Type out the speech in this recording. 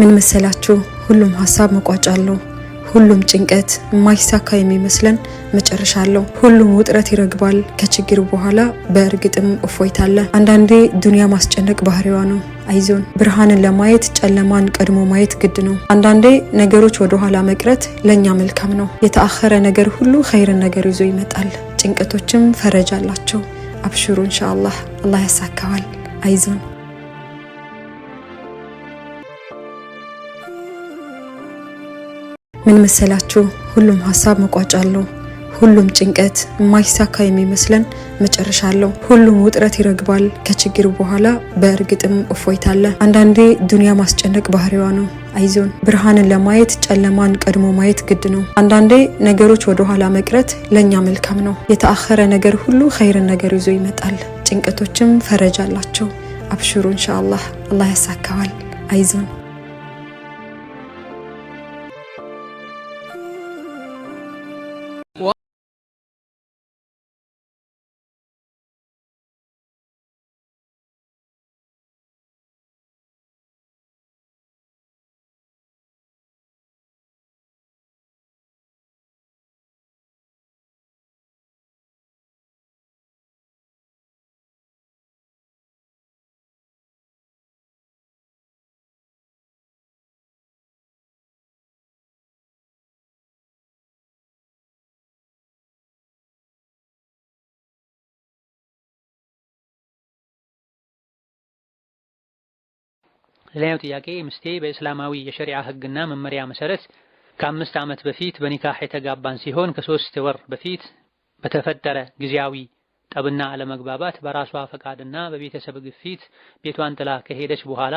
ምን መሰላችሁ? ሁሉም ሀሳብ መቋጫ አለው። ሁሉም ጭንቀት የማይሳካ የሚመስለን መጨረሻ አለው። ሁሉም ውጥረት ይረግባል። ከችግር በኋላ በእርግጥም እፎይታ አለ። አንዳንዴ ዱንያ ማስጨነቅ ባህሪዋ ነው። አይዞን። ብርሃንን ለማየት ጨለማን ቀድሞ ማየት ግድ ነው። አንዳንዴ ነገሮች ወደ ኋላ መቅረት ለእኛ መልካም ነው። የተአኸረ ነገር ሁሉ ኸይርን ነገር ይዞ ይመጣል። ጭንቀቶችም ፈረጅ አላቸው። አብሽሩ፣ ኢንሻአላህ አላህ ያሳካዋል። አይዞን። ምን መሰላችሁ? ሁሉም ሀሳብ መቋጫ አለው። ሁሉም ጭንቀት የማይሳካ የሚመስለን መጨረሻ አለው። ሁሉም ውጥረት ይረግባል። ከችግር በኋላ በእርግጥም እፎይታ አለ። አንዳንዴ ዱንያ ማስጨነቅ ባህሪዋ ነው። አይዞን። ብርሃንን ለማየት ጨለማን ቀድሞ ማየት ግድ ነው። አንዳንዴ ነገሮች ወደ ኋላ መቅረት ለእኛ መልካም ነው። የተአኸረ ነገር ሁሉ ኸይርን ነገር ይዞ ይመጣል። ጭንቀቶችም ፈረጅ አላቸው። አብሽሩ፣ ኢንሻአላህ አላህ ያሳካዋል። አይዞን። ሌላኛው ጥያቄ ሚስቴ በእስላማዊ የሸሪዓ ሕግና መመሪያ መሰረት ከ5 ዓመት በፊት በኒካህ የተጋባን ሲሆን ከ3 ወር በፊት በተፈጠረ ጊዜያዊ ጠብና አለመግባባት በራሷ ፈቃድና በቤተሰብ ግፊት ቤቷን ጥላ ከሄደች በኋላ